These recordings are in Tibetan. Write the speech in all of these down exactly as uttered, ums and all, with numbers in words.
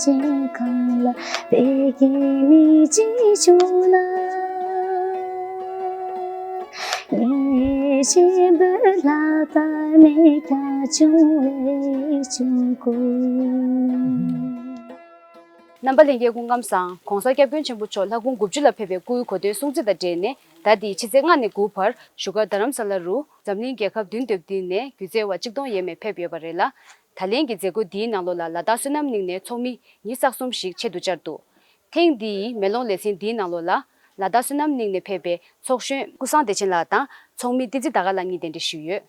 ཅན་གང་ལ་བདེ་སྐྱིད་མི་ཅི་བྱུང་ན། ངས་ཆེན་པོའི་ལྷ་དང་མི་ཀྱང་བྱུང་བས་བྱུང་དགོས། རྣམ་པ་ལྷན་རྒྱས་སྐུ་ཁམས་བཟང་། ༸གོང་ས་༸སྐྱབས་མགོན་ཆེན་པོ་མཆོག་ལྷ་སྐུ་དགུ་བཅུ་ལ་ཕེབས་པའི་སྐུའི་གོ་སྟོན་སྲུང་བརྩི་དང་འབྲེལ་ནས། ཟླ་འདིའི་ཕྱི་ཚེས་ལྔ་ནས་དགུ་བར་བཞུགས་སྒར་རྡ་རམ་ས་ལ་རུ་འཛམ་གླིང་རྒྱལ་ཁབ་བདུན་སྟོང་བདུན་ནས་སྒྱུ་རྩལ་བ་གཅིག་སྟོང་ཡས་མས་ཕེབས་ཡོད་པ་རེད་ལ། ད་ལན་གྱི་མཛད་སྒོ་འདིའི་ནང་ལོགས་ལ་ལ་དྭགས་བསོད་ནམས་གླིང་ནས་ཚོགས་མི་ཉི་ཤུ་རྩ་གསུམ་ཞིག་ཆེད་དུ་བཅར་འདུག་ཐེངས་འདིའི་མེ་ལོང་ལེ་ཚན་འདིའི་ནང་ལོགས་ལ་ལ་དྭགས་བསོད་ནམས་གླིང་ནས་ཕེབས་པའི་ཚོགས་གཞོན་ཀུན་བཟང་བདེ་ཆེན་ལགས་དང་ཚོགས་མི་བསྟན་འཛིན་དར་དཀར་ལགས་གཉིས་གདན་འདྲེན་ཞུས་ཡོད།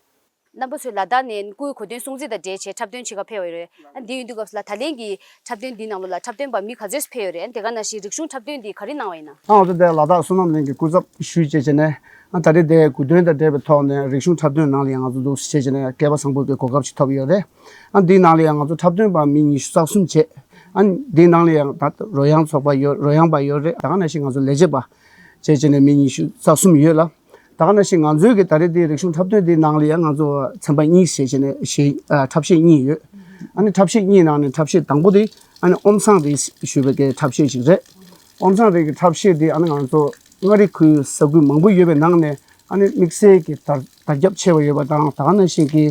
རྣམ་པ་ཚོས་ལ་དྭགས་ནས་སྐུའི་གོ་སྟོན་སྲུང་བརྩི་དང་འབྲེལ་བྱས་འཁྲབ་སྟོན་བྱེད་གར་ཕེབས་པ་རེད། ཨ་འདི་ཡིན་དུས་སྐབས་སུ་ལ་ད་ལན་གྱི་འཁྲབ་སྟོན་འདིའི་ནང་ལོགས་ལ་འཁྲབ་སྟོན་པ་མི་ག་ཚོད་ཕེབས་ཡོད་རེད། ཨ་དེ་ག་ནང་བཞིན་རིག་གཞུང་འཁྲབ་སྟོན་འདི་ག་རེ་གནང་བ་ཡིན་ན། ཨ་ང་ཚོ་འདི་ལ་དྭགས་བསོད་ནམས་གླིང་གི་སྐུ་ཚབ་ཞུས་བྱས་བྱས་ནས། ཨ་ད་རེས་འདི་གོ་སྟོན་དང་འབྲེལ་བའི་ཐོག་ནས་རིག་གཞུང་འཁྲབ་སྟོན་ནང་ལ་ཡང་ང་ཚོ་འདུག་བྱས་བྱས་ནས་སྐལ་པ་བཟང་པོ་གི་གོ་སྐབས་ཅིག་ཐོབ་ཡོད་རེད། ཨ་འདིའི་ནང་ལ་ཡང་ང་ཚོ་འཁྲབ་སྟོན་པ་མི་ཉི་ཤུ་རྩ་གསུམ་བྱས། ཨ་འདིའི་ནང་ལ་ཡང་ད་རོལ་དབྱངས་ཚོགས་པ་ཡོད། རོལ་དབྱངས་པ་ཡོད་རེད། ད་ག་ནང་བཞིན་ང་ཚོ་ལས་བྱེད་པ་བྱས་བྱས་ནས་མི་ཉི་ཤུ་རྩ་གསུམ་ཡོད་ལ། ད་ག་ནང་བཞིན་ང་ཚོའི་གི་ད་རེས་འདི་རིག་གཞུང་འཁྲབ་སྟོན་འདིའི་ནང་ལ་ཡང་ང་ཚོ་ཚན་པ་གཉིས་བྱས་བྱས་ནས་གཞས་ཨ་འཁྲབ་གཞས་གཉིས་ཡོད། ཨ་ནི་འཁྲབ་གཞས་གཉིས་ནང་ནས་འཁྲབ་གཞས་དང་པོ་དེ་ཨ་ནི་ཨོམ་སང་རི་ཞུ་བའི་གི་འཁྲབ་གཞས་ཤིག་རེད། ཨོམ་སང་རི་གི་འཁྲབ་གཞས་དེ་ཨ་ནི་ང་ཚོ་མངའ་རིས་ཁུལ་ས་ཁུལ་མང་པོ་ཡོད་པའི་ནང་ནས་ཨ་ནི་དམིགས་བསལ་གྱི་དར་དར་ཁྱབ་ཆེ་བ་ཡོད་པ་དང་། ད་ག་ནང་བཞིན་གྱི་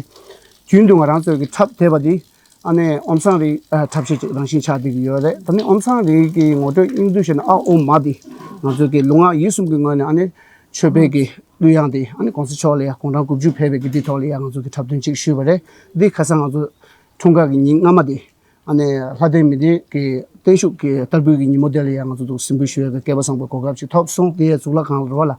རྒྱུན་དུ་ང་རང་ཚོའི་གི་འཁྲབ་བསྡད་པ་དེ་ཨ་ནི་ཨོམ་སང་རི་ཨ་འཁྲབ་གཞས་ཅིག་རང་བཞིན་ཆགས་བསྡད་ཀྱི་ཡོད་རེད། ད་ནི་ཨོམ་སང་རི་གི་ངོ་སྤྲོད་སྙིང་བསྡུས་བཤད་ན་ཨ་ཨོ་མ་དེ་ང་ཚོའི་གི་ལུས་ངག་ཡིད་གསུམ་གྱི་ངོས་ནས་ཨ་ནི་མཆོད་པའི་གི་གླུ་དབྱངས་དེ་ཨ་ནི་གོང་ས་མཆོག་ལ་ཡང་དགུང་གྲངས་དགུ་བཅུ་ཕེབས་པའི་གི་དུས་ཐོག་ལ་ཡང་ང་ཚོ་གི་འཁྲབ་སྟོན་ཅིག་ཞུས་པ་རེད། འདི་ཁ་སང་ང་ཚོ་འཁྲུངས་སྐར་གྱི་ཉིན་སྔ་མ་དེ་ཨ་ནི་ལྷ་ལྡན་མི་ལྡན་གྱི་བརྟན་བཞུགས་ཀྱི་བསྟར་འབུལ་གྱི་ཉིན་མོ་དེ་ལ་ཡང་ང་ཚོ་འདུག་གཟིམ་འཁོད་ཞུ་ཡས་ཀྱི་སྐལ་པ་བཟང་པོའི་གོ་སྐབས་ཅིག་ཐོབ་སོང་། དེ་ཡས་གཙུག་ལག་ཁང་ལ་རོ་ལ།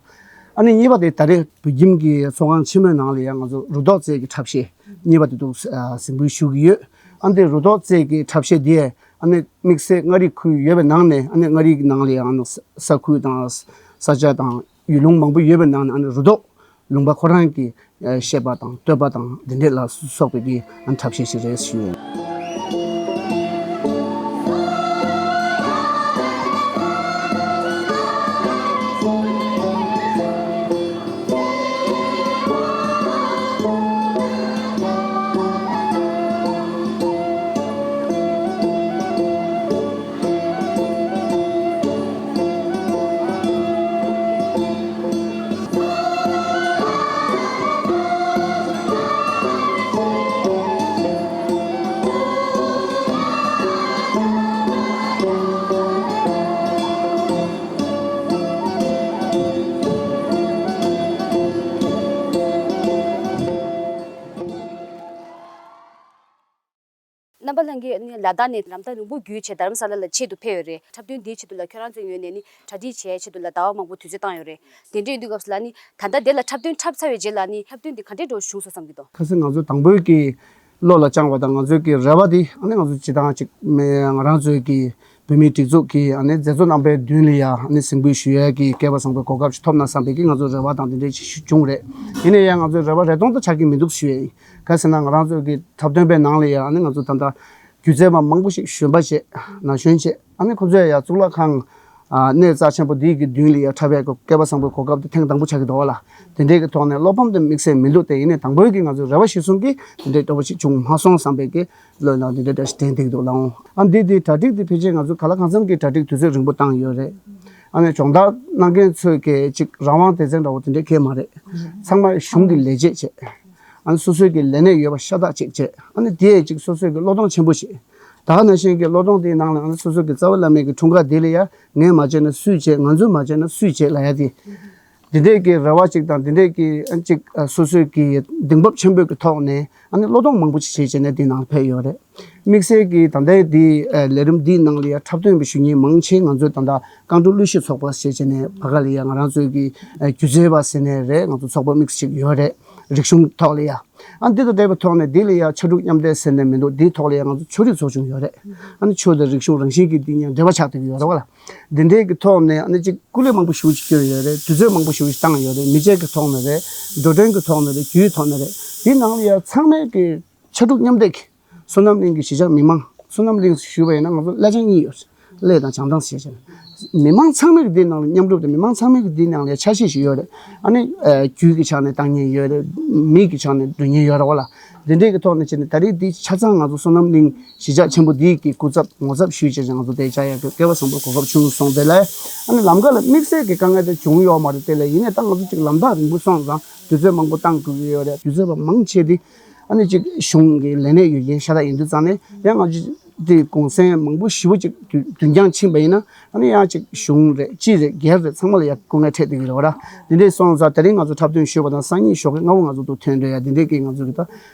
ཨ་ནི་གཉིས་པ་དེ་ད་རེས་བོད་ཁྱིམ་གྱི་ཚོགས་ཁང་ཆེན་མོའི་ནང་ལ་ཡང་ང་ཚོ་རུ་ཏོག་རྩེ་གི་འཁྲབ་གཞས་གཉིས་པ་དེ་འདུག་གཟིམ་འཁོད་ཞུ་གི་ཡོད། ཨ་ནི་དེ་རུ་ཏོག་རྩེ་གི་འཁྲབ་གཞས་དེ་ཨ་ནི་དམིགས་བསལ་མངའ་རིས་ཁུལ་ཡོད་པའི་ནང་ནས་ཨ་ནི་མངའ་རིས་ཀྱི་ནང་ལ་ཡང་ས་ཁུལ་དང་ས་ཆ་དང་ཡུལ་ལུང་མང་པོ་ཡོད་པའི་ནང་ནས་ཨ་ནི་རུ་ཏོག་ལུང་པ་ཁོ་རང་གི་བཤད་པ་དང་བསྟོད་པ་དང་འདི་འདྲས་ལ་སོགས་པའི་གི་འཁྲབ་གཞས་ཤིག་རེད་ཞུ། རྣམ་པ་ལྷན་རྒྱས་ནི་ལ་དྭགས་ནས་ལམ་ཐག་རིང་པོ་བརྒྱུད་བྱས་རྡ་རམ་ས་ལ་ལ་ཆེད་དུ་ཕེབས་ཡོད་རེད། འཁྲབ་སྟོན་འདིའི་ཆེད་དུ་ལ་ཁྱོད་རང་ཚོའི་ངོས་ནས་ནི་གྲ་སྒྲིག་བྱས་ཆེད་དུ་ལ་ཟླ་བ་མང་པོ་དུས་ཚོད་བཏང་ཡོད་རེད། དེ་འདྲ་ཡིན་དུས་སྐབས་སུ་ལ་ནི་ད་ལྟ་དེ་ལ་འཁྲབ་སྟོན་འཁྲབ་ཚར་བའི་རྗེས་ལ་ནི་འཁྲབ་སྟོན་འདི་ག་འདྲས་འགྲོ་བྱུང་སོང་བསམ་གྱི་འདུག་ཁ་སང་ང་ཚོ་དང་པོའི་གི་བློ་ལ་བཅངས་པ་དང་ང་ཚོའི་གི་རེ་བ་འདི་ཨ་ནི་ང་ཚོ་སྤྱི་བཏང་ཅིག་མེ་ང་རང་ཚོའི་གི་བོད་མིའི་སྒྲིག་འཛུགས་ཀྱི་ཨ་ནི་མཛད་གཙོ་རྣམ་པའི་མདུན་ལ་ཡ་ཨ་ནི་གཟིམ་འཁོད་ཞུ་ཡས་ཀྱི་སྐལ་པ་བཟང་པོའི་གོ་སྐབས་ཤིག་ཐོབ་ན་བསམ་པའི་གི་ང་ཚོ་རེ་བ་དང་དེ་འདྲའི་ཅིག་བྱུང་རེད། ཡིན་ན་ཡང་ང་ཚོའི་རེ་བ་རེ་སྟོང་དུ་ཆགས་ཀྱི་མི་འདུག་ཞུ་ཡས་ཡིན། ག་ཟེར་ན་ང་རང་ཚོའི་གི་འཁྲབ་སྟོན་པའི་ནང་ལ་ཡ་ཨ་ནི་ང་ཚོ་ད་ལྟ་སྒྱུ་རྩལ་པ་མང་པོ་ཞིག་གཞོན་པ་བྱས་ན་གཞོན་བྱས་ཨ་ནི་ཁོ་ཚོས་ཡ་གཙུག་ལག་ཁང་ཨ་གནས་རྩ་ཆེན་པོ་འདི་གི་མདུན་ལ་ཡ་འཁྲབ་ཡས་ཀྱི་སྐལ་པ་བཟང་པོའི་གོ་སྐབས་དེ་ཐེངས་དང་པོ་ཆགས་ཀྱི་འདུག་བ་ལ། དེ་འདྲའི་གི་ཐོག་ནས་བློ་ཕམ་དེ་དམིགས་བསལ་མི་འདུག་དེ་ཡིན་ནའི་དང་པོའི་གི་ང་ཚོའི་རེ་བ་གཞིར་བཟུང་གིས་དེ་འདྲའི་སྤྲོ་པོ་ཞིག་བྱུང་མ་སོང་བསམ་པའི་གི་བློ་ནང་དེ་འདྲའི་འདྲ་ཞིག་དྲན་བསྡད་ཀྱི་འདུག་ལགས། ཨ་འདི་འདི་གྲ་སྒྲིག་དེ་ཕལ་ཆེར་ང་ཚོ་ག་ལ་གང་འཚམ་གྱི་གྲ་སྒྲིག་དུས་ཚོད་རིང་པོ་བཏང་ཡོད་རེད། ཨ་ནི་སྦྱོང་བརྡར་གནང་མཁན་ཚོས་གི་ཅིག་རང་དབང་སྡེ་ཚན་འདྲ་བོ་དེ་འདྲའི་གས་མ་རེད། ཚང་མ་གཞུང་གི་ལས་བྱེད་བྱས། ཨ་ནི་སོ་སོའི་གི་ལས་གནས་ཡོད་པ་ཤ་སྟག་ཅིག་བྱས། ཨ་ནི་དེས་ཅིག་སོ་སོའི་གི་བློས་གཏོང་ཆེན་པོ་བྱས། ད་ག་ནང་བཞིན་གྱི་བློས་གཏོང་དེའི་ནང་ལ་ཨ་ནི་སོ་སོ་གི་རྩ་བའི་བླ་མའི་གི་འཁྲུངས་སྐར་དེ་ལ་ཡ་ངས་མ་བྱས་ན་སུས་བྱེད། ང་ཚོས་མ་བྱས་ན་སུས་བྱེད་ལབ་ཡ་དེ། འདི་འདྲས་ཀྱི་རེ་བ་ཅིག་དང་འདི་འདྲས་ཀྱི་ཨ་ཅིག་ཨ་སོ་སོའི་གི་གདེང་སྤོབས་ཆེན་པོའི་གི་ཐོག་ནས་ཨ་ནི་བློས་གཏོང་མང་པོ་ཅིག་བྱས་བྱས་ནས་འདི་ནང་ཕེབས་ཡོད་རེད། དམིགས་བསལ་གྱི་ད་ལྟའི་འདི་ཨ་ལས་རིམ་འདིའི་ནང་ལ་ཡ་འཁྲབ་སྟོན་པ་ཞུ་མཁན་མང་ཆེ་ང་ཚོའི་ད་ལྟ་རྐང་དྲུག་གླུ་གཞས་ཚོགས་པ་ཞེས་བྱས་ནས་བར་ག་ལ་ཡ་ང་རང་ཚོའི་གི་ཨ་སྒྱུ་རྩལ་བ་ཟེར་ནས་རེད། ང་ཚོ་ཚོགས་པ་དམིགས་བསལ་ཅིག་ཡོད་རེད། རིག་གཞུང་ཐོག་ལ་ཡ། ཨ་འདི་དང་འབྲེལ་བའི་ཐོག་ནས་འདི་ལ་ཡ་ཆ་དྲུག་མཉམ་འདེགས་ཟེར་ནས་མི་འདུག་འདིའི་ཐོག་ལ་ཡ་ང་ཚོ་ཆོས་རིག་ཚོགས་ཆུང་ཡོད་རེད། ཨ་ནི་ཆོས་དང་རིག་གཞུང་རང་བཞིན་གྱི་འདི་གཉིས་འབྲེལ་བ་ཆགས་བསྡད་ཀྱི་ཡོད་རེད་བ་ལ། འདི་འདྲའི་གི་ཐོག་ནས་ཨ་ནི་ཅིག་སྐུ་ལས་མང་པོ་ཞེ་པོ་ཅིག་བསྐྱོན་ཡོད་རེད། དུས་ཚོད་མང་པོ་ཞེ་པོ་ཅིག་བཏང་ཡོད་རེད། མི་ཆད་ཀྱི་ཐོག་ནས་རེད། འགྲོ་གྲོན་གྱི་ཐོག་ནས་རེད། རྒྱུའི་ཐོག་ནས་རེད། འདི་ནང་ལ་ཡ་ཚང་མས་གི་ཆ་དྲུག་མཉམ་འདེགས་ཀྱི་བསོད་ནམས་གླིང་གི་གཞིས་ཆགས་མི་མང་། བསོད་ནམས་གླིང་ཞུས་པ་ཡིན་ན་ང་ཚོ་ཀླད་ཆ་གཉིས་ཡོད། ཀླད་དང་བྱང་ཐང་ཞེས་བྱ། མི་མང་ཚང་མས་གི་འདི་ནང་ལ་མཉམ་རུབ་དང་མི་མང་ཚང་མས་གི་འདི་ནང་ལ་ཆ་ཤས་ཤིག་ཡོད་རེད། ཨ་ནི་ཨ་རྒྱུད་ཀྱི་ཆ་ནས་བཏང་མཁན་ཡོད་རེད། མིག་གི་ཆ་ནས་འགྲོ་མཁན་ཡོད་རེད་བ་ལ། འདི་འདྲའི་གི་ཐོག་ནས་བྱས་ནས་ད་རེས་འདི་ཆ་ཚང་ང་ཚོ་བསོད་ནམས་གླིང་གཞིས་ཆགས་ཆེན་པོ་འདིའི་གི་སྐུ་ཚབ་ངོ་ཚབ་ཞུས་བྱས་ང་ཚོ་དེ་བཅར་ཡག་གི་སྐལ་བ་བཟང་པོ་གོ་སྐབས་བྱུང་སོང་། དེ་ལ་ཨ་ནི་ལམ་ཁ་ལ་དམིགས་བསལ་གྱི་དཀའ་ངལ་དེ་བྱུང་ཡོད་མ་རེད། དེ་ལ་ཡིན་ནའི་ད་ང་ཚོ་ཅིག་ལམ་ཐག་རིང་པོ་སོང་ཙང་དུས་ཚོད་མང་པོ་བཏང་དགོས་ཀྱི་ཡོད་རེད། དུས་ཚོད་པ་མང་ཆེ་དེ་ཨ་ནི་ཅིག་གཞུང་གི་ལས་གནས་ཡོད་མཁན་ཤ་སྟག་ཡིན་དུས་ཙང་ནས་ཡང་ང་ཚོ་དེ་གུང་སེང་མང་པོ་ཞེ་པོ་ཅིག་དུས་དུས་འགྱངས་ཕྱིན་པ་ཡིན་ན་ཨ་ནི་ཡང་ཅིག་གཞུང་རེད་སྤྱི་རེད་སྒེར་རེད་ཚང་མ་ལ་ཡང་སྐུ་ངལ་འཕྲད་བསྡད་ཀྱི་རེད་བ་ར། དེ་འདྲས་སོང་ཙང་དེ་རིང་ང་ཚོ་འཁྲབ་སྟོན་ཞུས་པ་དང་སང་ཉིན་ཞོགས་ཀས་སྔ་པོ་ང་ཚོ་འདུག་ཐོན་འགྲོ་ཡ་དེ་འདྲས་ཀྱི་ང་ཚོ་གི་ད་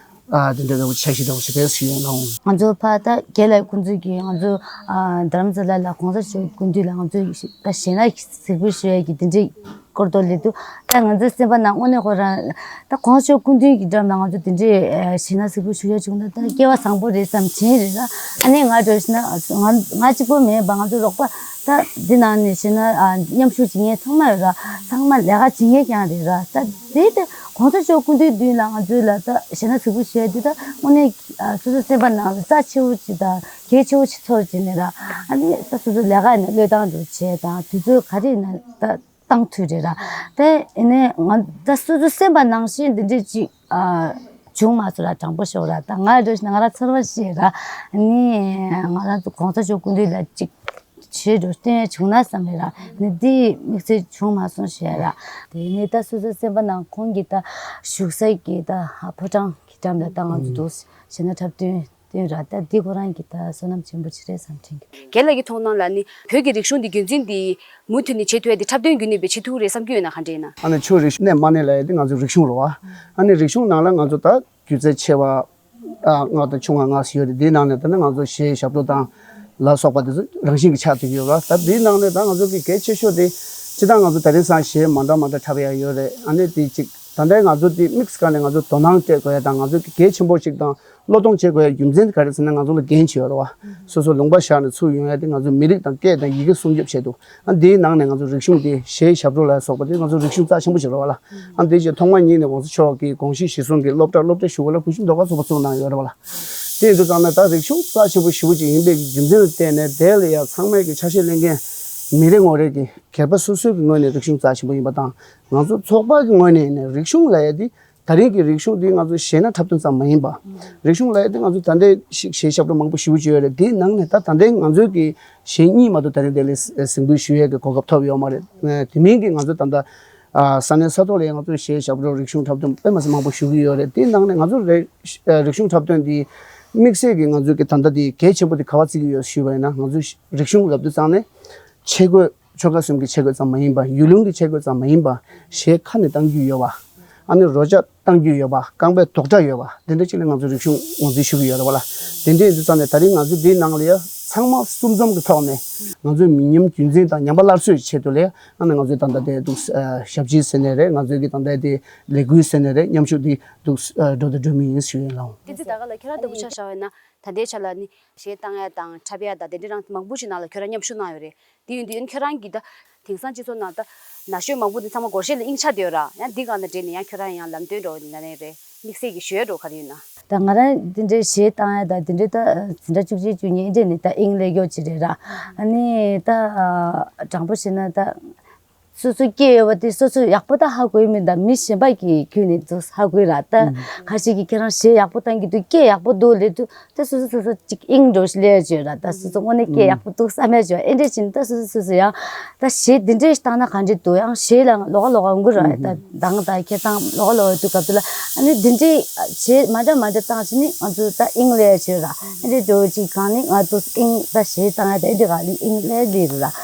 ཨ་དེ་འདྲས་འདྲ་བོ་འཆར་གཞི་འདྲ་བོ་ཞིག་རེད་ཞུ་ཡོང་ལ། ང་ཚོ་ཕ་ད་རྒན་ལགས་ཁོང་ཚོས་ཀྱི་ང་ཚོ་ཨ་རྡ་རམ་ས་ལ་ལ་གོང་ས་མཆོག་སྐུ་མདུན་ལ་ང་ཚོ་ད་གཞས་སྣ་གཟིགས་འབུལ་ཞུ་ཡ་གི་དེ་འདྲས་སྐོར་ཐོག་སླེབས་དུས་ད་ང་ཚོའི་སེམས་པ་ནང་དངོས་གནས་ཁོ་རང་ད་གོང་ས་མཆོག་སྐུ་མདུན་གྱི་འགྲམ་ལ་ང་ཚོ་དེ་འདྲའི་ཨ་གཞས་སྣ་གཟིགས་འབུལ་ཞུ་ཡ་བྱུང་ན་ད་སྐལ་བ་བཟང་པོ་རེད་བསམ་དྲན་རེད་ལ། ཨ་ནི་ང་འདྲ་ཞིག་ན་ང་ང་གཅིག་པོ་མིན་པ་ང་ཚོ་རོགས་པ་ད་འདི་ནང་ནས་གཞས་སྣ་ཨ་མཉམ་ཞུགས་བྱེད་མཁན་ཚང་མ་ཡོད་ར། ཚང་མ་ལས་ཀ་བྱེད་མཁན་རྐྱང་རེད་ར། ད་དེ་ད་གོང་ས་མཆོག་སྐུ་མདུན་མདུན་ལ་ང་ཚོའི་ལ་ད་གཞས་སྣ་གཟིགས་འབུལ་ཞུ་ཡ་འདི་ད་དངོས་གནས་ཨ་སོ་སོའི་སེམས་པ་ནང་ལ་རྩ་ཆེ་བོ་ཅིག་དང་གལ་ཆེ་བོ་ཅིག་ཚོར་བྱས་ནས་ར། ཨ་ནི་ད་སོ་སོའི་ལས་ཀ་ཡིན་ན་བློས་བཏང་འགྲོ་བྱས་དང་དུས་ཚོད་ག་རེ་ཡིན་ན་ད་བཏང་ཐུབ་རེད་ར། དེ་ཡིན་ནའི་ང་ད་སོ་སོའི་སེམས་པ་ནང་བཞིན་འདི་འདྲས་ཅིག་ཨ་བྱུང་མ་སོང་ར། དྲང་པོ་ཤོད་ར། ད་ང་འདྲ་ཞིག་ན་ང་རང་ཚོར་བ་ཤེས་ར། ཨ་ནི་ང་རང་ཚོ་གོང་ས་མཆོག་སྐུ་མདུན་ལ་ཅིག་ཆེ་འགྲོ་བསྟན་བྱུང་ན་བསམ་རེད་ར། ནི་འདི་དམིགས་བསལ་བྱུང་མ་སོང་ཞེས་ར། དེ་ནས་ད་སོ་སོའི་སེམས་པ་ནང་ཁོང་གིས་ད་བཞུགས་ས་གི་ད་ཕོ་བྲང་གི་འགྲམ་ལ་ད་ང་ཚོ་འདུག་གཞས་སྣ་འཁྲབ་སྟོན་སྟོན་ར། ད་འདི་ཁོ་རང་གི་ད་བསོད་ནམས་ཆེན་པོ་ཅིག་རེད་བསམ་དྲན་གི། རྒན་ལགས་ཀྱི་མཐོང་སྣང་ལ་ནི་བོད་ཀྱི་རིག་གཞུང་འདི་རྒྱུན་འཛིན་འདི་མུ་མཐུད་ནས་བྱེད་ཐུབ་ཡ་འདི་འཁྲབ་སྟོན་བརྒྱུད་ནས་བྱེད་ཐུབ་རེད་བསམ་གྱི་ཡོད་ན་ག་འདྲ་ཡིན་ན། ཨ་ནི་ཆོས་རིག་གནས་མ་གནས་ལ་ཡ་འདི་ང་ཚོའི་རིག་གཞུང་རེད་བ། ཨ་ནི་རིག་གཞུང་ནང་ལ་ང་ཚོ་ད་སྒྱུ་རྩལ་ཆེ་བ། ཨ་སྔགས་དང་ཆུང་བ་སྔགས་ཞིག་ཡོད་རེད། དེའི་ནང་ནས་ད་ནི་ང་ཚོ་གཞས་ཞབས་བྲོ་དང་ལ་སོགས་པ་དེ་ཚོ་རང་བཞིན་གྱིས་ཆགས་བསྡད་ཀྱི་ཡོད་རེད། ད་དེའི་ནང་ནས་ད་ང་ཚོ་གི་གལ་ཆེ་ཤོས་དེ་སྤྱིར་བཏང་ང་ཚོ་དེ་རིང་སང་གཞས་མ་འདྲ་མ་འདྲ་འཁྲབ་ཡ་ཡོད་རེད། ཨ་ནི་དེ་གཅིག་ད་ལྟའི་ང་ཚོ་དེ་དམིགས་སུ་བཀར་ནས་ང་ཚོ་དོ་སྣང་སྤྲད་དགོས་ཡ་དང་ང་ཚོ་གི་གལ་ཆེན་པོ་ཞིག་དང་བློས་གཏོང་བྱེད་དགོས་ཡ་རྒྱུ་མཚན་དེ་ག་རེ་ཟེར་ན་ང་ཚོ་ལ་འགན་ཅིག་ཡོད་རེད་བ། སོ་སོ་ལུང་པ་བཞག་ནས་ཚུར་ཡོང་ཡ་དེ་ང་ཚོ་མི་རིགས་དང་སྐད་དང་ཡི་གེ་སྲུང་སྐྱོབ་བྱེད་དུ། ཨ་འདིའི་ནང་ནས་ང་ཚོ་རིག་གཞུང་དེ་གཞས་ཞབས་བྲོ་ལ་སོགས་པ་དེ་ང་ཚོ་རིག་གཞུང་རྩ་ཆེན་པོ་ཞིག་རེད་བ་ལ། ཨ་འདི་ཞིག་ཐོག་མ་ཉིད་ནས་གོང་ས་མཆོག་གིས་དགོངས་གཞི་གཞིར་བཟུང་གིས་སློབ་གྲྭ་སློབ་གྲྭ་ཞུ་བ་ལ་བོད་གཞུང་ཟློས་གར་ཚོགས་པ་བཙུགས་གནང་ཡོད་རེད་བ་ལ། དེ་ཡིན་དུས་ཙང་ནས་ད་རིག་གཞུང་རྩ་ཆེན་པོ་ཞེ་པོ་ཅིག་ཡིན་པའི་རྒྱུ་མཚན་ལ་བརྟེན་ནས་དེ་ལ་ཡང་ཚང་མས་ཀྱི་ཆ་ཤས་ལེན་མཁན་མི་རེ་ངོ་རེ་གི་སྒེར་པ་སོ་སོའི་གི་ངོས་ནས་རིག་གཞུང་རྩ་ཆེན་པོ་ཡིན་པ་དང་ང་ཚོ་ཚོགས་པ་གི་ངོས་ནས་ནས་རིག་གཞུང་ལབ་ཡ་དེ། ད་རིང་གི་རིག་གཞུང་འདི་ང་ཚོ་གཞས་སྣ་འཁྲབ་སྟོན་ཙམ་མ་ཡིན་པ། རིག་གཞུང་ལབ་ཡ་འདི་ང་ཚོ་ད་ལྟའི་ཞིག་གཞས་ཞབས་བྲོ་མང་པོ་ཞེ་པོ་ཅིག་ཡོད་རེད། དེའི་ནང་ནས་ད་ད་ལྟའི་ང་ཚོའི་གི་གཞས་གཉིས་མ་གཏོགས་ད་རིང་དེ་ལས་གཟིགས་འབུལ་ཞུ་ཡས་ཀྱི་གོ་སྐབས་ཐོབ་ཡོད་མ་རེད། དེ་མིན་གྱི་ང་ཚོ་ད་ལྟ་ས་གནས་ས་ཐོག་ལ་ང་ཚོ་གཞས་ཞབས་བྲོ་རིག་གཞུང་འཁྲབ་སྟོན་དཔེ་མི་སྲིད་མང་པོ་ཞུ་གི་ཡོད་རེད། དེའི་ནང་ནས་ང་ཚོ་རིག་རིག་གཞུང་འཁྲབ་སྟོན་འདི་དམིགས་བསལ་གྱི་ང་ཚོའི་གི་ད་ལྟ་འདི་གལ་ཆེན་པོ་འདི་ག་པར་བརྩི་གི་ཡོད་ཞུས་པ་ཡིན་ན་ང་ཚོའི་རིག་གཞུང་ལབ་དུས་ཙང་ནས་ཆས་གོས། ཆོལ་ཁ་གསུམ་གྱི་ཆས་གོས་ཙམ་མ་ཡིན་པ་ཡུལ་ལུང་གི་ཆས་གོས་ཙམ་མ་ཡིན་པ་གཞས་ཁ་ནས་བཏང་རྒྱུ་ཡོད་པ། ཨ་ནི་རོལ་ཆ་བཏང་རྒྱུ་ཡོད་པ་རྐང་པའི་རྡོག་སྒྲ་ཡོད་པ་དེ་འདྲ་ཅིག་ལ་ང་ཚོ་རིག་གཞུང་ངོས་འཛིན་ཞུ་གི་ཡོད་རེད་བ་ལ། དེ་འདྲ་ཡིན་དུས་ཙང་ནས་ད་རིང་ང་ཚོ་འདིའི་ནང་ལ་ཡ་ཚང་མ་གསུམ་འཛོམས་ཀྱི་ཐོག་ནས་ང་ཚོའི་མི་ཉམས་རྒྱུན་འཛིན་དང་ཉམས་པ་སླར་གསོའི་ཆེད་དུ་ལ་ཡ་ཨ་ནི་ང་ཚོའི་ད་ལྟ་དེ་འདུག་ཞབས་ཕྱི་ཟེར་ནས་རེད། ང་ཚོའི་གི་ད་ལྟ་དེ་ལས་འགུལ་ཟེར་ནས་རེད། མཉམ་ཞུགས་འདི་འདུག་འགྲོ་དང་འགྲོ་མུས་ཡིན་ཞུ་ཡིན་ལགས། བསྟན་འཛིན་ཟླ་དཀར་ལགས་ཁྱེད་རང་ལྟ་བུ་ཆ་བཞག་པ་ཡིན་ན། ད་ལྟའི་ཆ་ལ་ནི་གཞས་བཏང་ཡ་དང་འཁྲབ་ཡ་དང་དེ་འདྲ་རང་མང་པོ་ཞིག་ནང་ལ་ཁྱོད་རང་མཉམ་ཞུགས་གནང་ཡོད་རེད། དེ་ཡིན་དུས་ཁྱོད་རང་གིས་ད་དེང་སང་སྤྱི་ཚོགས་ནང་ད་ན་གཞོན་མང་པོ་འདི་ཚང་མ་སྒོར་གཞས་ལ་དབྱིངས་ཆགས་བསྡད་ཡོད་ར། ཡང་འདི་སྒང་དང་འབྲེལ་ནས་ཡང་ཁྱོད་རང་ཡང་ལམ་སྟོན་འགྲོ་ན་ནས་རེད། དམིགས་བསལ་གྱི་ཞུ་ཡ་འགྲོ་ག་རེ་ཡོད་ན། ད་ང་རང་འདི་འདྲའི་གཞས་བཏང་ཡ་ད་འདི་འདྲའི་ད་འཛིན་གྲྭ་བཅུ་གཅིག་བཅུ་གཉིས་འདི་འདྲའི་ནི་ད་དབྱིངས་སླེབས་ཡོད་ཅིག་རེད་ར། ཨ་ནི་ད་དྲང་པོ་བཤད་ན་ད། སོ་སོ་སྐད་ཡོད་པ་དེ་སོ་སོས་ཡག་པོ་ད་ཧ་གོ་ཡི་མིན་ད་མི་གཞན་པ་གིས་ཁྱོན་ནས་ཚོ་ཧ་གོ་ཡི་ར། ད་ཁ་ཤས་ཀྱིས་ཁྱེད་རང་གཞས་ཡག་པོ་བཏང་གི་འདུག་སྐད་ཡག་པོ་འདུག་ལབ་དུས་ད་སོ་སོ་སོ་སོ་ཅིག་དབྱིངས་འགྲོ་ཞིག་ལས་བྱོས་ར། ད་སོ་སོ་དངོས་གནས་སྐད་ཡག་པོ་འདུག་བསམ་ཡ་བྱོས། ཨེ་འདྲས་བྱས་ནས་ད་སོ་སོ་སོ་སོ་ཡང་ད་གཞས་འདི་འདྲས་བཏང་ན་ག་འདྲས་འདུག་ཡང་གཞས་ལ་ལོགས་ཀ་ལོགས་ཀ་འོང་གི་ར། ད་གདངས་དང་ཁྱད་གདངས་ལོགས་ཀ་ལོགས་ཀ་འདུག་སྐབས་དེ་ལ་ཨ་ནི་འདི་འདྲས་གཞས་མ་འདྲ་མ་འདྲ་བཏང་བྱས་ནས་ང་ཚོ་ད་དབྱིངས་ལས་བྱོས་ར། ཨེ་འདྲས་འགྲོ་ཅིག་གང་ནི་ང་ཚོ་དབྱིངས་ད་གཞས་བཏང་ཡ་ད་ཨེ་འདྲས་ག་ལི་དབྱིངས་ལས་ལི་ར།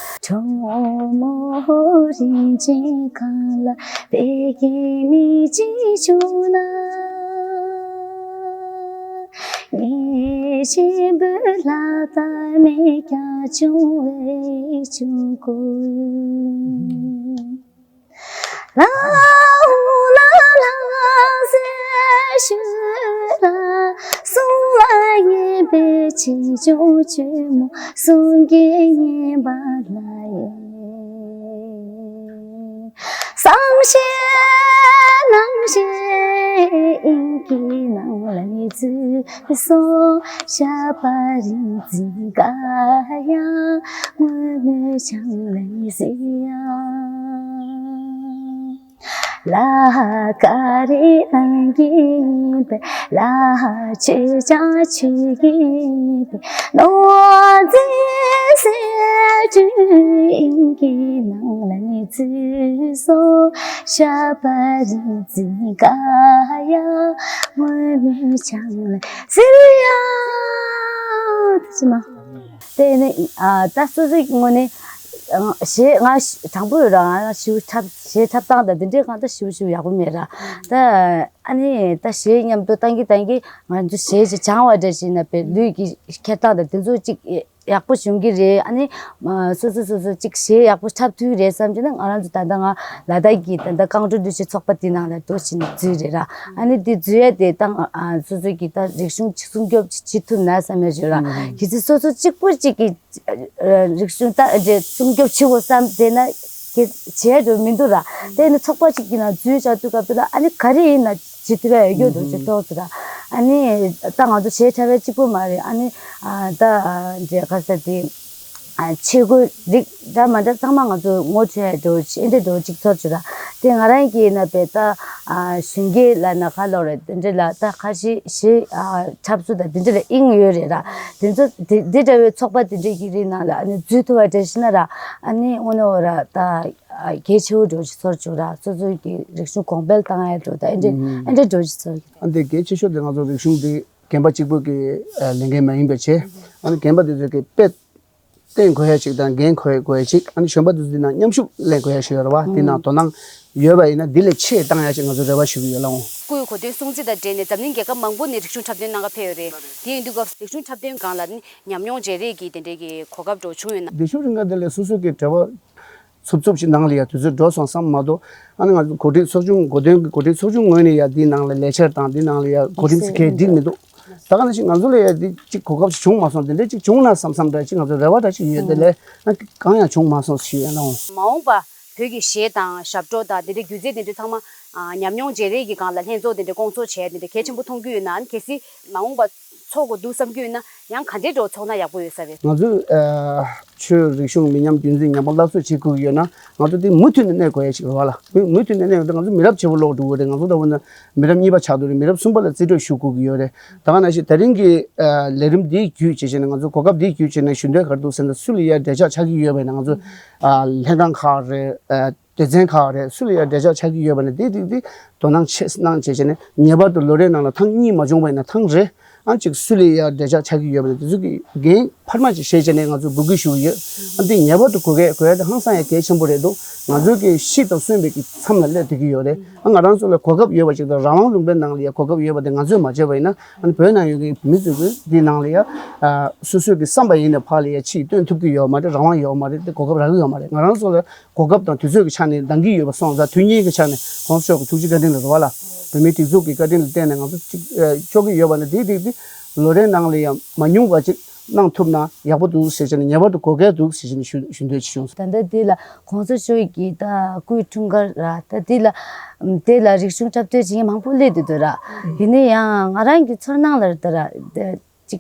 ལ་ཀ་རི་ཨང་གི་པེ་ལ་ཆེ་ཅང་ཆེ་གི་པེ་ནོ་ཛི་སེ་ཅུ་ཨིང་གི་ནང་ལ་ནི་ཙི་སོ་ཤ་པ་རི་ཙི་ཀ་ཡ་མོ་མི་ཆང་ལ་ཟིར་ཡ་དེ་ཅི་མ། དེ་ནི་ཨ་ད་སོ་སོའི་ངོས་ནས་ཨ་གཞས་ང་དྲང་པོ་ཡོད་ར། ང་ཞིའུ་འཁྲབ་གཞས་འཁྲབ་སྟངས་དང་དེ་འདྲའི་གང་ད་ཞིའུ་ཞིའུ་ཡག་པོ་མེད་ར། ད་ཨ་ནི་ད་གཞས་མཉམ་དུ་བཏང་གི་བཏང་གི་ང་ཚོ་གཞས་ཅིག་སྦྱང་བ་འདྲ་ཞིག་ན་པའི་ལུས་ཀྱི་འཁྱེར་སྟངས་དང་དེ་ཚོ་ཅིག་ཡག་པོ་བྱུང་གི་རེད། ཨ་ནི་མ་སོ་སོ་སོ་སོ་ཅིག་གཞས་ཡག་པོ་འཁྲབ་ཐུབ་རེད་བསམ་གྱི་ན། ང་རང་ཚོ་ད་ལྟ་ང་ལ་དྭགས་ཀྱི་ད་ལྟ་རྐང་བྲོ་འདུ་ཤེས་ཚོགས་པ་དེ་ནང་ལ་འགྲོ་བཞིན་འཛུལ་རེད་ར། ཨ་ནི་དེ་འཛུལ་ཡ་དེ་ད་ང་ཨ་སོ་སོ་གི་ད་རིག་གཞུང་ཅིག་སྲུང་སྐྱོབ་ཅིག་བྱེད་ཐུབ་ན་བསམ་ཡ་ཞུ་ར། ཨུ། གལ་སྲིད་སོ་སོ་གཅིག་པུ་གཅིག་གི་རིག་གཞུང་ད་འདྲ་སྲུང་སྐྱོབ་བྱེད་དགོས་བསམ་དེ་ན་གལ་བྱས་འགྲོ་མི་འདུག་ར། དེ་ནི་ཚོགས་པ་གཅིག་གི་ནང་འཛུལ་བྱ་དུས་སྐབས་དེ་ལ་ཨ་ནི་ག་རེ་ཡིན་ན་བྱེད་ཐུབ་ཡ་ཡོད་རྒྱུ་འདུག་ཅེས་ཐོག་ཚུ་ར། ཨ་ནི་ད་ང་ཚོ་གཞས་འཁྲབ་ཡ་གཅིག་པུ་མ་རེད། ཨ་ནི་ཨ་ད་འདྲ་ག་ས་དེ་ཨ་ཆས་གོས་རིགས་འདྲ་མ་འདྲ་ཚང་མ་ང་ཚོ་ངོ་འཕྲོད་ཡ་འགྲོ་ཅིག་ཨེ་འདྲ་འགྲོ་ཅིག་ཚོར་ཅིག་ར། དེ་ང་རང་གིས་ན་པའི་ད་ཨ་གཞོན་སྐྱེས་ལ་ན་ག་ལོག་རེད། དེ་འདྲ་ལ་ད་ཁ་ཤས་གཞས་ཨ་འཁྲབ་ཚུལ་དང་དེ་འདྲ་ལ་དབྱིངས་ཡོད་རེད་ར། དེ་ཚོ་དེ་དེ་འདྲ་བའི་ཚོགས་པ་དེ་འདྲ་གི་རིགས་ནང་ལ་ཨ་ནི་འཛུལ་ཐུབ་པ་འདྲ་ཞིག་ན་ར། ཨ་ནི་དངོས་གནས་འོ་ར་ད་ཨ་གལ་ཆེ་བོ་འགྲོ་ཞིག་ཚོར་བྱུང་ར། སོ་སོའི་གི་རིག་གཞུང་གོང་འཕེལ་བཏང་ཡ་འགྲོ་ད་ཨེ་འདྲ་ཨེ་འདྲ་འགྲོ་ཞིག་ཚོར་གི། ཨ་འདི་གལ་ཆེ་ཤོས་དེ་ང་ཚོ་རིག་གཞུང་འདི་རྒན་པ་གཅིག་པུ་གི་ཨ་ལས་འགན་མ་ཡིན་པ་བྱས། ཨ་ནི་རྒན་པ་དེ་ཚོ་གི་དཔེ་བསྟན་དགོས་ཡ་ཅིག་དང་འགན་འཁུར་དགོས་ཡ་ཅིག་ཨ་ནི་གཞོན་པ་དེ་ཚོ་འདི་ནང་མཉམ་ཞུགས་ལེན་དགོས་ཡ་ཞིག་ཡོད་རེད་བ། འདི་ནང་དོ་སྣང་ཡོད་པ་ཡིན་ན་འདི་ལས་ཆེ་བཏང་ཡ་ཅིག་ང་ཚོ་རེ་བ་ཞུ་གི་ཡོད་ལགས། སྐུའི་གོ་སྟོན་སྲུང་བརྩི་དང་འབྲེལ་ནས་འཛམ་གླིང་རྒྱལ་ཁབ་མང་པོ་ནས་རིག་གཞུང་འཁྲབ་སྟོན་གནང་ག་ཕེབས་ཡོད་རེད། དེ་ཡིན་དུས་སྐབས་རིག་གཞུང་འཁྲབ་སྟོན་སྒང་ལ་ནི་ཉམས་མྱོང་བརྗེ་རེས་ཀྱི་དེ་འདྲའི་གི་གོ་སྐབས་འདྲ་བྱུང་ཡོད་ན། དེ་ཤུགས་རིང་ག་དེ་ལས་སོ་སོ་གི་འབྲེལ་བ་ཚུབ་ཚུབ་ཅིག་ནང་ལ་ཡ་དུས་ཚོད་འགྲོ་སོང་བསམ་མ་གཏོགས། ཨ་ནི་ང་ཚོ་གོ་སྒྲིག་ཚོགས་ཆུང་གོ་སྟོན་གྱི་གོ་སྒྲིག་ཚོགས་ཆུང་ངོས་ནས་ཡ་འདི་ནང་ལ་ལས་འཆར་དང་འདི་ནང་ལ་ཡ་གོ་སྒྲིག་ཚིག་གས་འགྲིག་མི་འདུག་ད་ག་ནང་བཞིན་ང་ཚོ་ལ་ཡ་འདི་གཅིག་གོ་སྐབས་ཤིག་བྱུང་མ་སོང་། དེ་འདྲ་གཅིག་བྱུང་ན་བསམ་བསམ་འདྲ་གཅིག་ང་ཚོ་རེ་བ་འདྲ་གཅིག་ཡོད། དེ་ལས་ཨ་གང་ཡང་བྱུང་མ་སོང་ཞུ་ཡ་ནའོ། མ་འོངས་པ་བོད་ཀྱི་གཞས་དང་ཞབས་བྲོ་དང་དེ་འདྲའི་སྒྱུ་རྩལ་དེ་འདྲ་ཚང་མ་ཨ་ཉམས་མྱོང་བརྗེ་རེས་ཀྱི་སྒང་ལ་ལྷན་ཚོགས་དེ་འདྲ་སྐོང་ཚོགས་བྱས་དེ་འདྲ་གལ་ཆེན་པོ་མཐོང་རྒྱུ་ཡོད་ན། ཨ་ནི་གལ་སྲིད་མ་འོངས་པ་ཚོགས་དགོས་འདུག་བསམ་རྒྱུ་ཡོད་ན་ཡང་ག་འདྲའི་འགྲོ་ཚོགས་ན་ཡག་པོ་ཡོད་ས་རེད། ང་ཚོས་ཨ་ཆོས་རིག་གཞུང་མི་ཉམས་རྒྱུན་འཛིན་ཉམས་པ་སླར་གསོ་བྱེད་དགོས་ཀྱི་ཡོད་ན། ང་ཚོ་དེ་མུ་མཐུད་ནས་གནས་དགོས་ཡ་ཞིག་རེད་བ་ལ། མུ་མུ་མཐུད་ནས་གནས་ཡོང་དུས་ང་ཚོ་མི་རབས་བརྗེ་པོ་ལོག་འགྲོ་གི་རེད། ང་ཚོ་ད་བར་ན་མི་རབས་གཉིས་པ་ཆགས་འདུག་རེད། མི་རབས་གསུམ་པ་ལ་རྩིས་སྤྲོད་ཞུ་དགོས་ཀྱི་ཡོད་རེད། ད་ག་ནང་བཞིན་དེ་རིང་གི་ཨ་ལས་རིམ་འདིའི་བརྒྱུད་བྱས་བྱས་ནས་ང་ཚོ་གོ་སྐབས་འདིའི་བརྒྱུད་བྱས་ནས་ཞུ་འདོད་ག་རེ་འདུག་ཟེར་ན། སུ་ལ་ཡ་འབྲེལ་ཆགས་ཆགས་ཀྱི་ཡོད་པ་ཡིན་ན། ང་ཚོ་ཨ་ལྷན་ཁང་ཁག་རེད། ཨ་སྡེ་ཚན་ཁག་རེད། སུ་ལ་ཡ་འབྲེལ་ཆགས་ཆགས་ཀྱི་ཡོད་པ་ན་དེ་དེ་དེ་དོ་སྣང་ཆེ་གནང་བྱས་བྱས་ནས་ངེས་པར་དུ་ལོ་རེའི་ནང་ལ་ཐེངས་གཉིས་མ་བྱུང་བ་ཡིན་ན་ཐེངས་རེ་ཨང་གཅིག་སུ་ལ་ཡ་འབྲེལ་ཆགས་ཆགས་ཀྱི་ཡོད་པ་ན་དེ་ཚོ་གི་འགན་འཕར་མ་ཅིག་བཞེས་བྱས་ནས་ང་ཚོས་འབོད་སྐུལ་ཞུ་གི་ཡོད། ཨ་འདི་ངེས་པར་དུ་དགོས་གལ་དགོས་ཡ་དེ་ཧང་སང་ཡ་གལ་ཆེན་པོ་རེད་འདུག་ང་ཚོའི་གི་ཤི་དང་གསོན་པའི་གི་མཚམས་ལ་སླེབས་བསྡད་ཀྱི་ཡོད་རེད། ཨ་ང་རང་ཚོ་ལ་གོ་སྐབས་ཡོད་པ་ཅིག་དང་རང་དབང་ལུང་པའི་ནང་ལ་ཡ་གོ་སྐབས་ཡོད་པ་དེ་ང་ཚོས་མ་བྱས་པ་ཡིན་ན། ཨ་ནི་བོད་ནང་ཡོད་ཀྱི་མི་ཚོས་གི་འདི་ནང་ལ་ཡ་ཨ་སོ་སོའི་གི་བསམ་པ་ཡིན་ནས་ཕར་ལ་ཡ་ཕྱིར་བཏོན་ཐུབ་ཀྱི་ཡོད་མ་རེད། རང་དབང་ཡོད་མ་རེད། དེ་གོ་སྐབས་རག་གི་ཡོད་མ་རེད། ང་རང་ཚོ་ལ་གོ་སྐབས་དང་དུས་ཚོད་ཀྱི་ཆ་ནས་འདང་གི་ཡོད་པ་སོང་ཙང་དུས་ངན་གྱི་ཆ་ནས་༸གོང་ས་མཆོག་གི་ཐུགས་རྗེ་བཀའ་དྲིན་ལ་རེད་བ་ལ། བོད་མིའི་སྒྲིག་འཛུགས་ཀྱི་བཀའ་དྲིན་ལ་བརྟེན་ནས་ང་ཚོ་གཅིག་ཨ་ལྕོགས་ཀྱི་ཡོད་པ་ན་དེ་དེ་དེ་ལོ་རེའི་ནང་ལ་ཡང་མ་ཉུང་བ་ཅིག་གནང་ཐུབ་ན་ཡག་པོ་འདུག་ཟེར་བྱས་ནས་ངེས་པར་དུ་དགོས་གལ་འདུག་ཟེར་བྱས་ནས་ཞུ་ཞུ་འདོད་ཅིག་བྱུང་སོང་། ད་ལྟ་འདི་ལ་༸གོང་ས་མཆོག་གི་ད་སྐུའི་འཁྲུངས་སྐར་ར། ད་འདི་ལ་དེ་ལ་རིག་གཞུང་འཁྲབ་སྟོན་བྱེད་མཁན་མང་པོ་སླེབས་བསྡད་འདུག་ར། ཡིན་ན་ཡང་ང་རང་གི་ཚོར་སྣང་ལ་ད་ར་ད་ཅིག་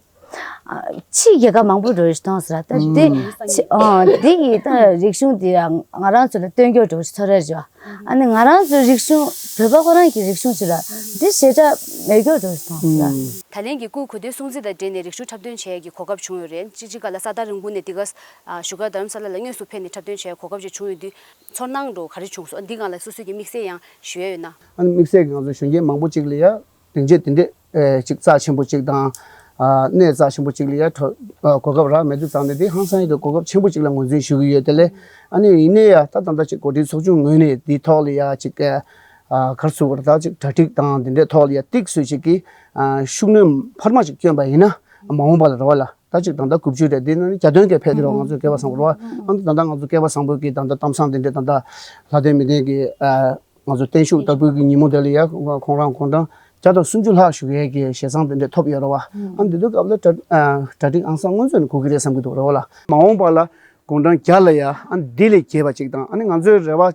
ཨ་ཕྱིའི་རྒྱལ་ཁབ་མང་པོ་འགྲོ་ཡི་མཐོང་ཟེར། ད་དེ་ཕྱི་ཨ་དེ་ཡི་ད་རིག་གཞུང་དེ་ཡང་ང་རང་ཚོ་ལ་སྟོན་རྒྱུ་འགྲོ་ཚོར་ར་རེད་བ། ཨ་ནི་ང་རང་ཚོའི་རིག་གཞུང་བོད་པ་ཁོ་རང་གི་རིག་གཞུང་ཅིག་ལ་འདི་ཞེ་དྲག་མེད་རྒྱུ་འགྲོ་མཐོང་ཟེར། ད་ལན་གྱི་སྐུའི་གོ་སྟོན་སྲུང་བརྩི་དང་འབྲེལ་ནས་རིག་གཞུང་འཁྲབ་སྟོན་བྱེད་ཡས་ཀྱི་གོ་སྐབས་བྱུང་ཡོད་རེད། གཅིག་གཅིག་ག་ལ་ས་དར་རིན་སྤུངས་ནས་འདི་ག་ཨ་བཞུགས་སྒར་རྡ་རམ་ས་ལ་ལ་དངོས་སུ་ཕེབས་ནས་འཁྲབ་སྟོན་བྱེད་ཡས་གོ་སྐབས་ཅིག་བྱུང་ཡོད་དུས་ཚོར་སྣང་འགྲོ་ག་རེ་བྱུང་སོང་། འདི་སྒང་ལ་སོ་སོའི་གི་དམིགས་བསལ་ཡང་ཞུ་ཡས་ཡོད་ན། ཨ་ནི་དམིགས་བསལ་གྱི་ང་ཚོ་གཞོན་སྐྱེས་མང་པོ་ཅིག་ལ་ཡ་སྡིངས་ཆ་དེ་འདྲས་ཨེ་ཅིག་རྩ་ཆེན་པོ་ཅིག་དང་། ཨ་གནས་རྩ་ཆེན་པོ་ཅིག་ལ་ཡ་གྲོ་ཨ་གོ་སྐབས་རག་མེད་དུས་ཙང་ནས་དེ་ཧང་སང་ཡིན་པའི་གོ་སྐབས་ཆེན་པོ་ཅིག་ལ་ངོས་འཛིན་ཞུ་གི་ཡོད། དེ་ལས་ཨ་ནི་ཡིན་ནའི་ཡ་ད་ད་ལྟ་ཅིག་གོ་སྒྲིག་ཚོགས་ཆུང་ངོས་ནས་དེའི་ཐོག་ལ་ཡ་ཅིག་ཨ་ག་རེ་ཟེར་དགོས་རེད། ད་ཅིག་གྲ་སྒྲིག་དང་དེ་འདྲའི་ཐོག་ལ་ཡ་ཏོག་ཙམ་ཅིག་གི་ཨ་ཤུགས་སྣོན་འཕར་མ་ཅིག་བསྐྱོན་པ་ཡིན་ན་མ་འོངས་པ་ལ་རེད་བ་ལ། ད་ཅིག་ད་ལྟ་དགུ་བཅུ་རེད། དེ་ནི་གྱ་སྟོན་གྱི་ཕེབས་དེ་རེད་བ། ང་ཚོའི་སྐལ་བ་བཟང་པོ་རེད་བ། ཨ་ནི་ད་ལྟ་ང་ཚོ་སྐལ་བ་བཟང་པོ་གི་ད་ལྟ་གཏམ་བཟང་དེ་འདྲའི་ད་ལྟ་ལྷ་ལྡན་མི་ལྡན་གྱི་ཨ་ང་ཚོ་བརྟན་བཞུགས་ལྟ་བུའི་གི་ཉིན་མོ་དེ་ལ་ཡ་ཁོང་རང་དགུང་གྲངས་བརྒྱ་དང་སུམ་ཅུ་ལྷག་བཞུགས་ཡས་ཀྱི་ཞལ་བཟང་དེ་འདྲ་ཐོབ་ཡོད་རེད་བ། ཨ་འདི་དུས་སྐབས་ལ་གྲ་ཨ་གྲ་སྒྲིག་ཨང་གསར་སྔོན་ཚུད་ནས་དགོས་ཀྱི་རེད་བསམ་གྱི་འདུག་རེད་བ་ལ། མ་འོངས་པ་ལ་དགུང་གྲངས་བརྒྱ་ལ་ཡ་ཨ་འདི་ལས་རྒྱས་པ་ཅིག་དང་། ཨ་ནི་ང་ཚོའི་རེ་བ་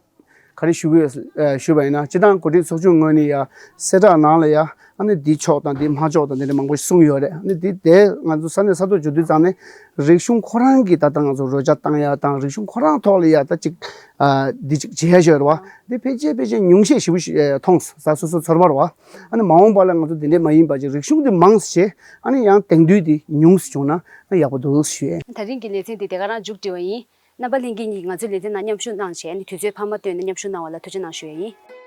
ག་རེ་ཞུ་གི་ཡོད་ཞུས་པ་ཡིན་ན། སྤྱིར་བཏང་འགོ་ཁྲིད་ཚོགས་ཆུང་ངོས་ནས་ཡ་གསལ་བསྒྲགས་ནང་ལ་ཡ་ཨ་ནི་འདི་ཆོག་དང་འདི་མ་ཆོག་དང་འདི་འདྲ་མང་པོ་ཞིག་གསུངས་ཡོད་རེད། ཨ་ནི་འདི་དེ་ང་ཚོ་ས་གནས་ས་ཐོག་འབྱོར་དུས་ཙང་ནས་རིག་གཞུང་ཁོ་རང་གི་ད་ལྟ་ང་ཚོ་རོལ་ཆ་བཏང་ཡ་དང་རིག་གཞུང་ཁོ་རང་ཐོག་ལ་ཡ་ད་ཅིག་འདི་ཅིག་བྱེད་ཡ་ཞིག་ཡོད་རེད་བ། འདི་ཕལ་ཆེར་ཕལ་ཆེར་ཉུང་ཤས་ཞེ་པོ་ཞིག་མཐོང་སོང་། ས་སོ་སོ་ཚོར་བ་རེད་བ། ཨ་ནི་མ་འོངས་པ་ལ་ང་ཚོ་འདི་འདྲས་མ་ཡིན་པ་ཅིག་རིག་གཞུང་འདི་མང་ཙམ་བྱས། ཨ་ནི་ཡང་དེང་དུས་འདི་ཉུང་ཙམ་བྱུང་ན་ཡག་པོ་འདུག་ཞུ་ཡས། ད་རིང་གི་ལེ་ཚན་འདི་དེ་ག་རང་མཇུག་སྒྲིལ་བ་ཡིན། རྣམ་པ་ལྷན་རྒྱས་གཉིས་ང་ཚོའི་ལེ་ཚན་ནང་མཉམ་ཞུགས་གནང་བྱས། ཨ་ནི་དུས་ཚོད་འཕར་མ་བཏོན་ནས་མཉམ་ཞུགས་གནང་བ་ལ་ཐུགས་རྗེ་གནང་ཞུ་ཡས་ཡིན།